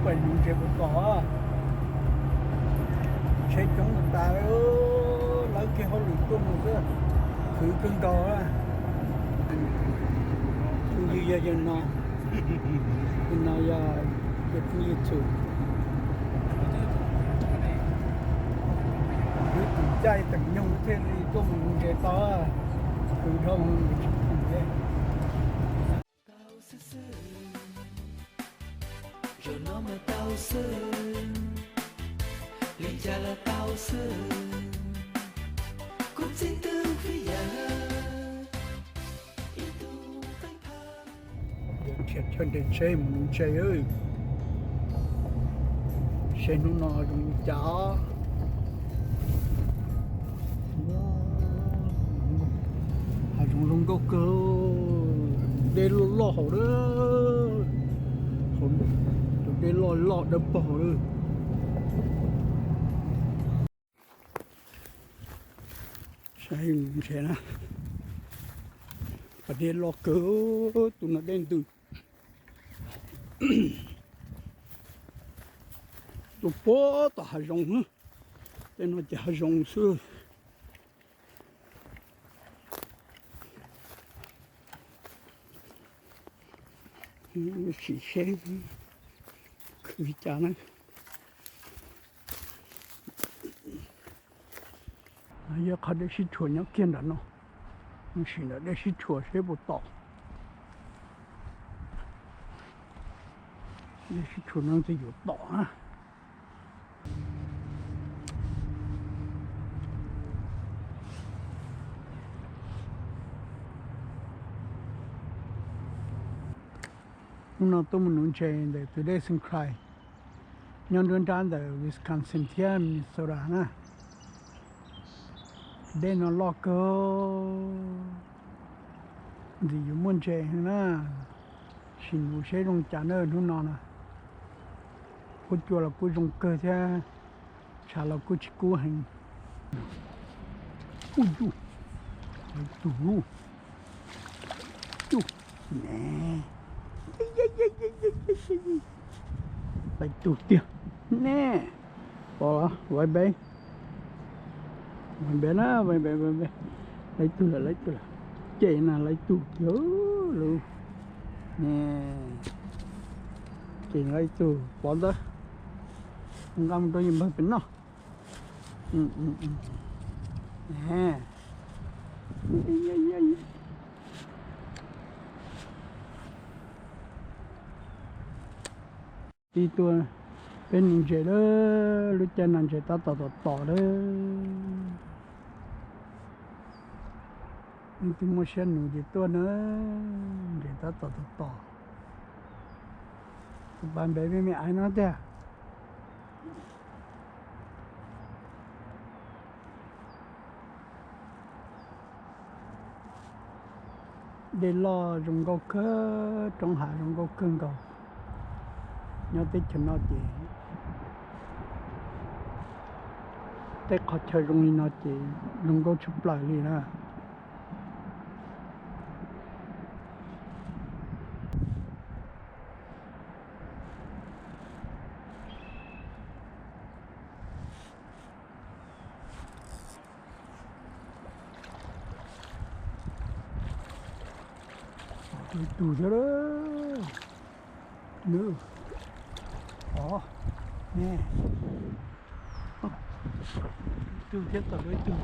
Pais nuv ntses puas tom, tsheb coob tas, lawv kiag hauj lwm tuaj mus xwb, khwv kawg nkaus. Phooj ywg yog yawg no, yawg no yog yawg phooj ywg Txhum. Wb tus caij teem nyoog thiaj li tuaj mus nuv ntses tau, khwv dhau tsis khoom thiab. Chaw nres tsheb mus nuv ntses, seb hnub no zoo li cas. Hav zoov zoo nkauj kawg, dej loj loj hauv lawm, tus dej loj loj dawb paug lawm. Saib mus ntses na, pas dej loj kawg, tus no dej ntws. Tuaj puag tom hav zoov, tej no ces hav zoov xwb. Sim seb khwv li cas na. Yog qhov dej sib tshuam nyob kiag nram no, sim nram dej sib tshuam seb puas tom. Dej sib tshuam no twb yuav tom na. Hnub no tuaj mus nuv ntses ntawm tus dej Xeev Krais, nyob nruab nrab ntawm Wisconsin thiab Minnesota na. Dej no loj kawg, ntxim yuav muaj ntses heev na. Sim nuv seb zoo cas na hnub no na. Huab cua los kuj zoo kawg thiab, tshav los kuj tsis kub heev. Uj, lawv tug, lawv tug, lawv tug tiag ne. Pom los, vai npe, vai npe na, vai npe, vai npe. Lawv tug lawm, lawv tug lawm. Ces na lawv tug tiag lauj. Ces lawv tug pov ntawd, nqa mus rau yus npawg pem noj. Tib tuaj peb nuv ntses lawm, lub caij no ntses tab tom tom tom lawm. Leej twg muaj siab nuv ces tuaj na, ntses tab tom tom tom. Tus pas npe me me aiv no tiag. Dej loj zoo nkauj kawg, roob hav zoo nkauj kawg nkaus. Nyob teb chaws no ces tej qhov chaw zoo li no ces zoo nkauj tshaj plaws li na. Tus thiab lawm. Nws, o, ne, tus thiab tom lawv tus.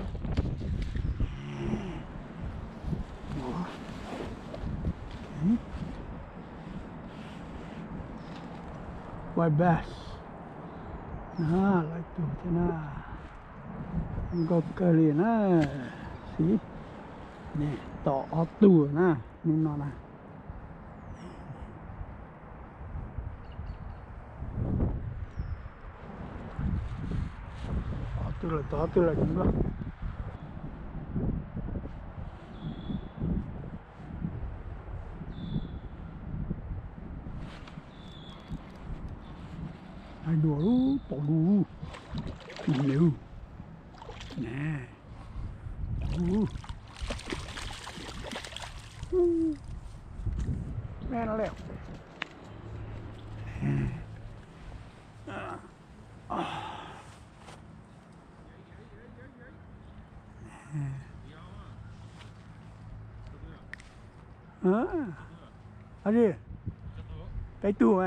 White bass na, lawv tus thiab na. Nkauj kawg li na. Xib, ne, tom ob tug na, hnub no na. Ob tug lawm, tom ob tug lawm, nyob nplooj. Hais dua lub tom lub, ne, ne, tom lub, ne, lawm. Ab, peb tug a.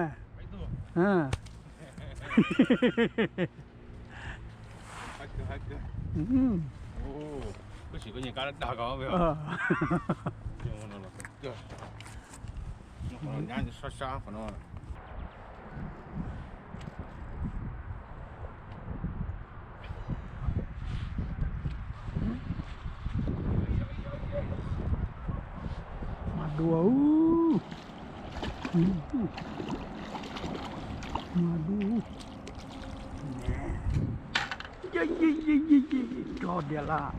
Mas dua, mas dua. Rog diam lawm.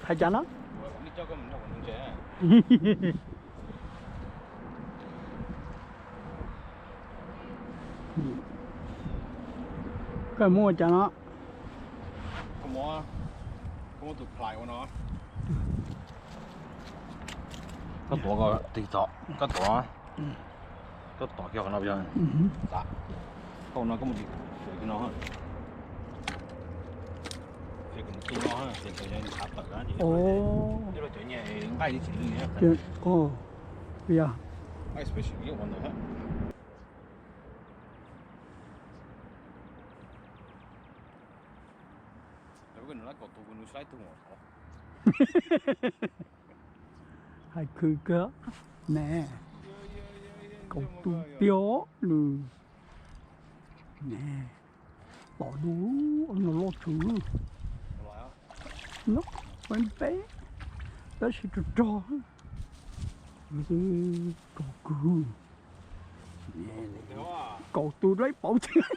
Hais cas no? Koj muab ua cas no? Koj tuav tig tom, koj tuav, koj tom kiag qhov no, koj no koj mus tig no, tig no, tig no, cov nqaij tsis lwj. Yog. Hais khwv kawg ne, kaum tus tiag nws ne, tom du no loj tshwv no, peb peb, tab sis rog rog, kaum kawg, kaum tus dlaib pauv tiag.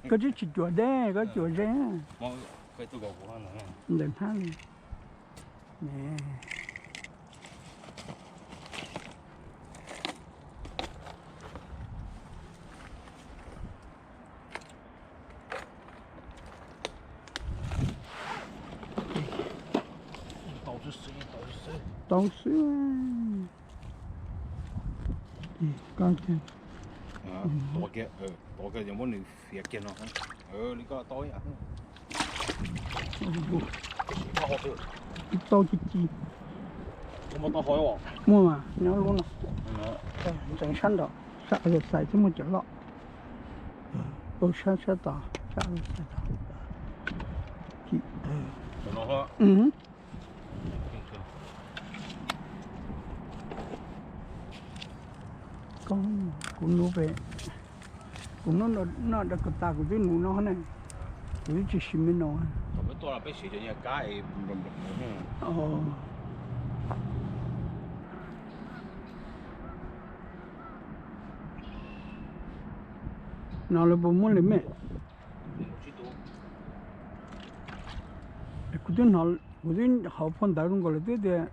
Koj tsis tsis cuam deb, koj cuam ze. Ntawm hnab li. Tau xwb. Koj tuav kiag, tuav kiag muab nws fiav kiag no. Li koj tau ib yam. Tau ci ci. Muaj mas nyob lub no. Ntxeev sab nraud, sab other side thiab muaj cov loj. Ua sab sab tod, sab other side tod. Kuv nuv pem, kuv noj da ko tas kuv twb nuv no ne, kuv twb tsis sim me no. No lawv puas muab lwm me? Kuv twb, kuv twb hauv phau ntawv zoo nkaus lawv twb tias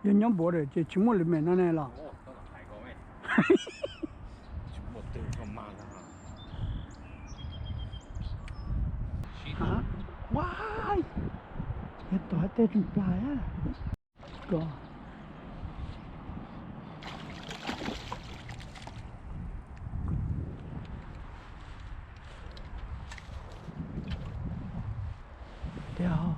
yog nyob npuav lawm ces tsis muaj lwm me no ne los. Yog tom tej tseem plas ko. Tiag.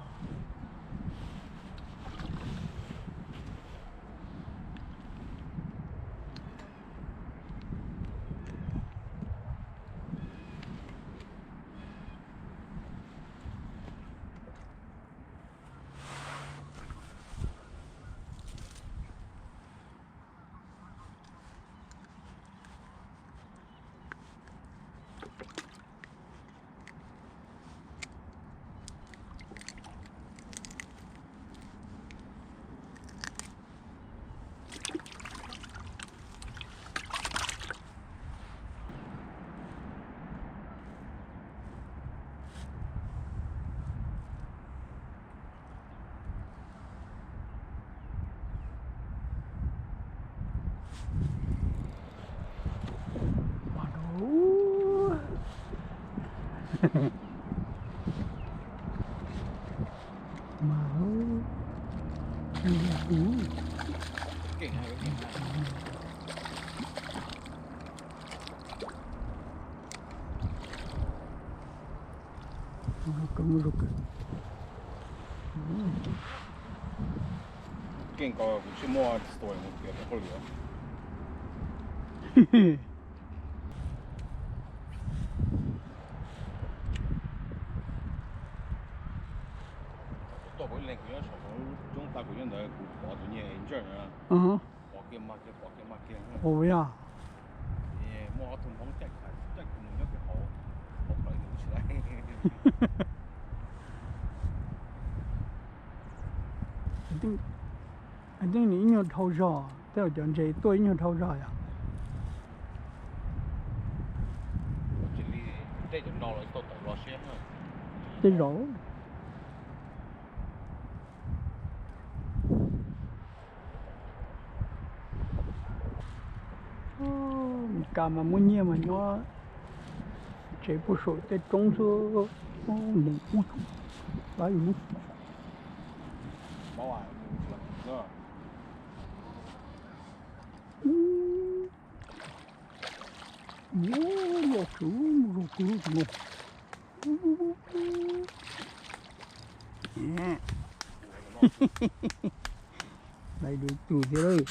Mus rau kawg, mus rau kawg. Keej ko kuv tsis muaj story mus tias hauj lwm. Kuv tuaj kuv ib leeg kuv nyob saum hauv lub roob tas kuv nyob ntawd kuv pom tus niag ntsawj na. Pom kiag mag kiag pom kiag mag kiag. Ua yog. Muaj ob tug hmoob caij caij kuv mus nyob kiag hauv, hauv plawv nws tsis laiv. Hais tias nws ib nyuag dhau zog, tej zaum cov ntses tuaj ib nyuag dhau zog yom. Tej zaum no los tau tawm los siab. Tej zaum. Mes kas mas muaj nyiaj mas nyob tsev puag saum tej roob xwb, neeg ub lawv yus lub. Ua, yog tsuv mus zog kuv lub tus no. Laiv lwm tus thiab lawm.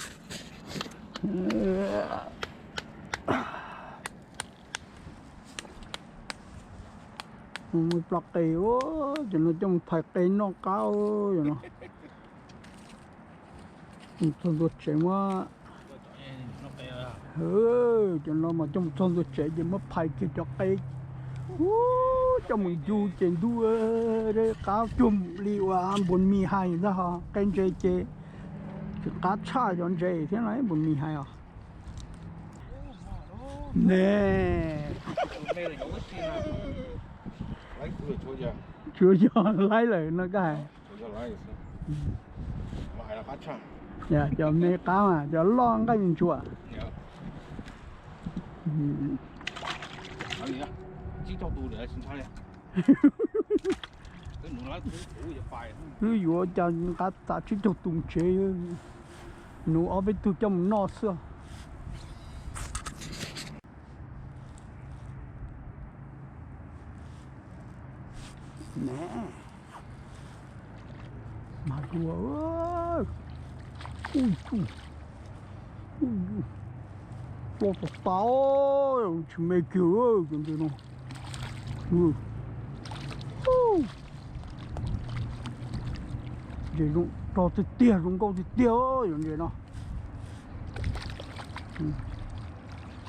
Mus ploj qe, cov no coj mus phais qe noj qab no. Mus txog ntua tsev muab, cov no mas coj mus txog ntua tsev ces muab phais kiag cov qe, coj mus ncu ces ntuj, qab cuag li uas npus mis hais ntag ho, qe ntses ces tsis qab tshaj cov ntses thiab no npus mis hais os. Ne, tsuas yog laib lawm no koj hais. Cov me qab mas cov loj nqaij ntsuas. Wb yuav cas nqa tas tsib caug tus tsev, nws ob peb tug coj mus noj xwb. Ne, mas dua, ub, ub, ub, tso tas tas, tsis me kiag cov ntses no. Ntses zoo rog tiag tiag, zoo nkauj tiag tiag cov ntses no.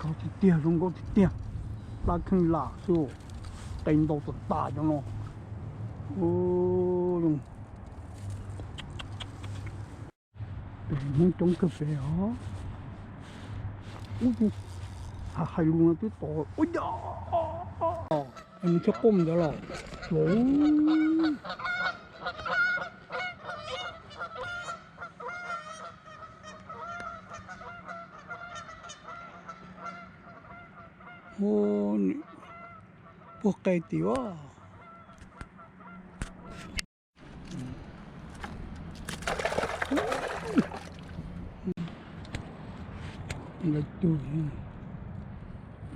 Rog tiag tiag, zoo nkauj tiag tiag. Plab kheej lam xwb, qe ntau tas tas cov no. Pem Hmoob coob kawg pem os. Ub, hais lus no twb tod ua cas, nws thiaj quaj ntawd los. Puag qe tim as. Lawv tug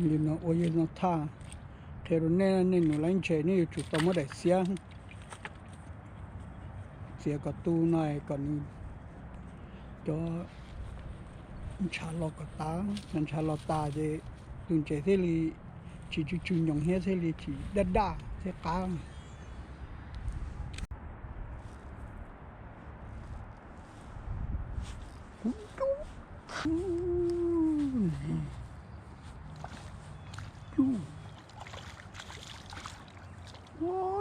li no ua yog no thaj, qhia rau nej, nej nus laib ntses nej yuav tsum tau muab daim xiab txiav kom tu no kom nws cov ntshav los kom tas, cov ntshav los tas ces tus ntses thiaj li tsis tsw tsw nyoos thiab thiaj li tsis daj daj thiab qab.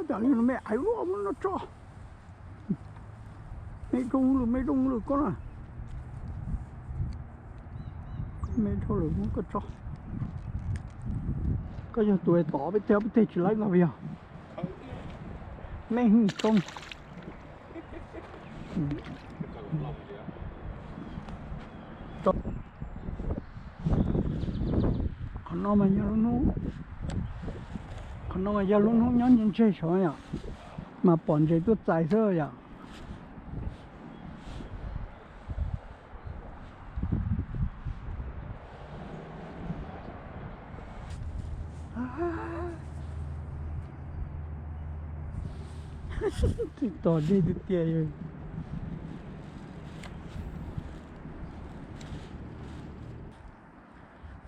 Cas li no me aiv luaj, muab no tso. Me zoo lawm, me zoo lawm koj na. Me dhau lawm muab koj tso. Koj yog tus tod peb teg, peb teg tsis laib no yog. Me hwj tso. Qhov no mas yog lub hnub, qhov no mas yog lub hnub nyob ntseg saud yom, mas pom ntses tuaj txais xwb yom. Txij tos dej tiag tiag.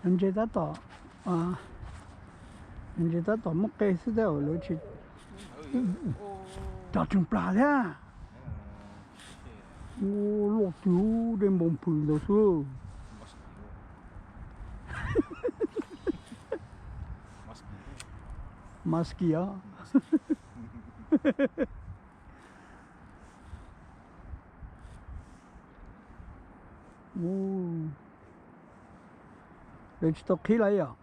Ntses tab tom, ntses tab tom muaj qe xwb tab lawv tsis, cov tseem plas thiab. Loj twg, dej npoo phwm ntawd xwb. Maski os. Lawv tsis tau qhib los yom?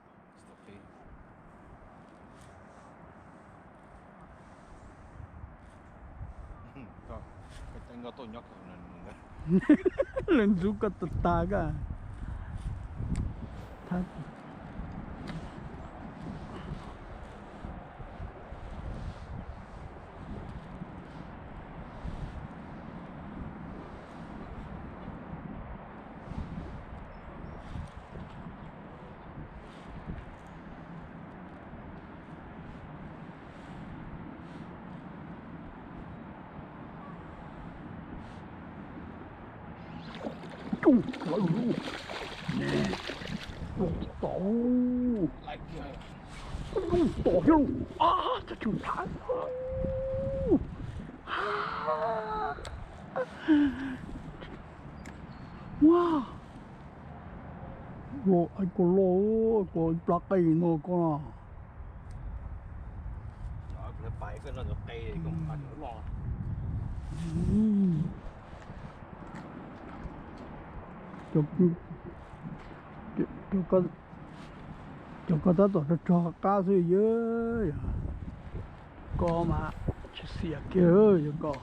Lawv ntxub koj tag tag koj. Coob lawm, ne, coob tom, coob tom thiab, a, cov tseem plas, ua, loj, koj loj, koj ib plab qe no koj. Cov ko tab tom rog rog qab xwb yog, ko mas tsis xiam kiag yog ko.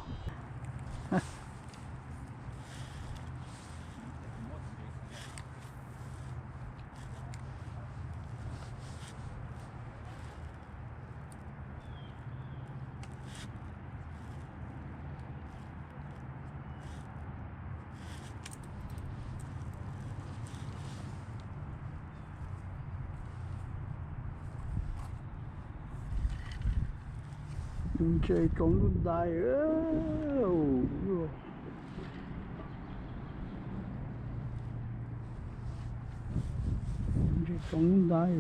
Ntses tsaus ntuj ntais. Ntses tsaus ntuj ntais.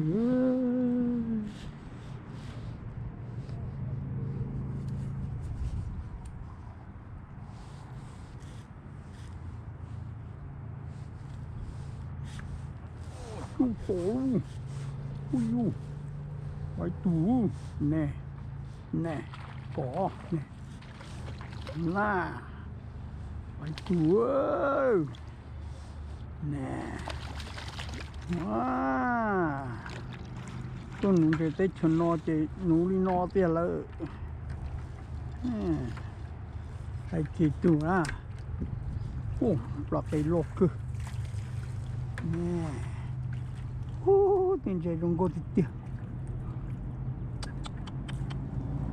Ub, tom, ub, ub, ib tug, ne, ne, kom, ne, na, ib tug, ne, tuaj nuv ntses teb chaws no ces nuv li no tiag lawm. Hais tsis tug na, plab qe loj kawg. Ub, tej ntses zoo nkauj tiag tiag.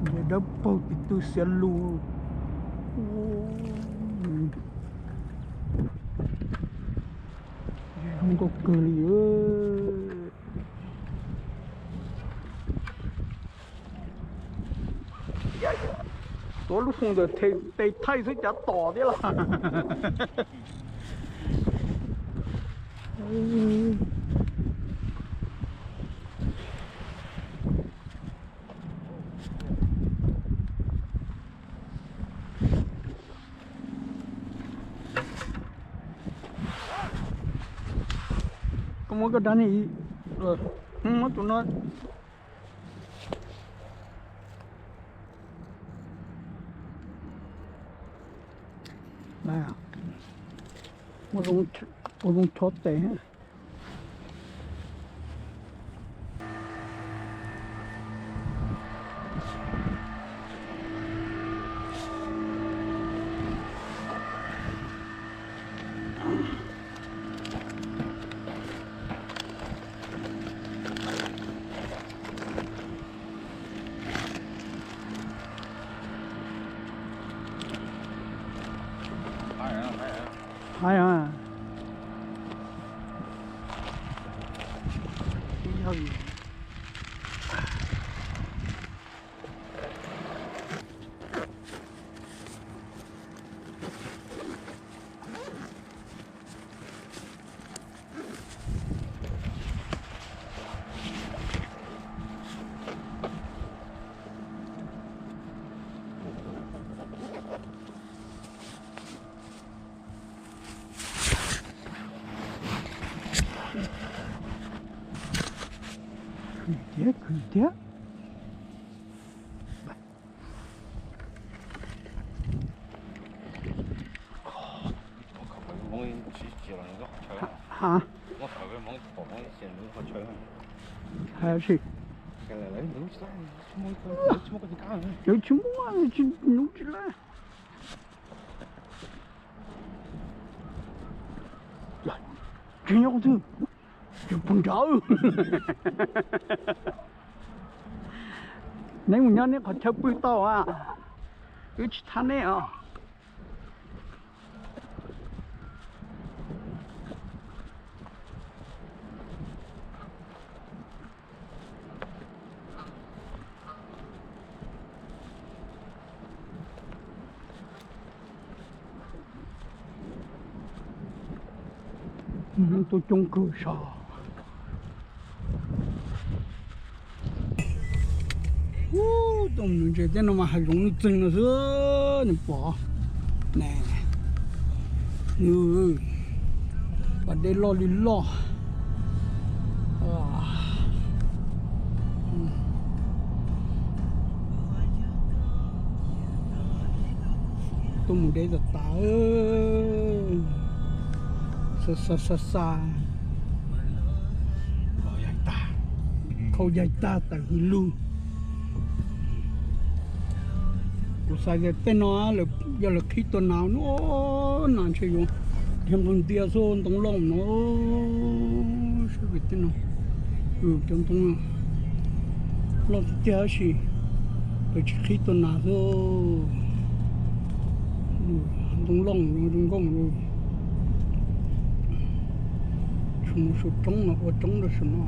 Ntses dawb paug tis tw xiav lug. Zoo nkauj kawg li. Tuav lub foos ntawm tes thaij xwb cav tom thiab los. Koj muab koj rab ni, muab tus no. Ua zoo chob tes. Hais a. Khwv tiag, khwv tiag. Ha, ha, sim. Lawv tsis muaj, tsis nub tsis la. Tsis nyob qhov twg, tsis pus nrad. Neb mus nyob neb qhov chaw pw tau a, wb tsis thab neb os. Tuaj coob kawg sav. Tuaj mus ntses tej no mas hav zoov nuj txeeg no xwb, nws pom ne, pas dej loj li loj. Tuaj mus deb tas tas, xa xa xa xa, khau yaig tag tawm hws lug. Kuv xav tias tej no yog lawv qhib tua nas no, nas ntshe yuav dhia nploog ntias xwb ntoo loj no. Saib tej no, cov ntoo loj tiag tiag tab sis lawv tsis qhib tua nas xwb. Ntoo loj zoo nkauj, tsuas mus saum roob no ua roob rau saum no.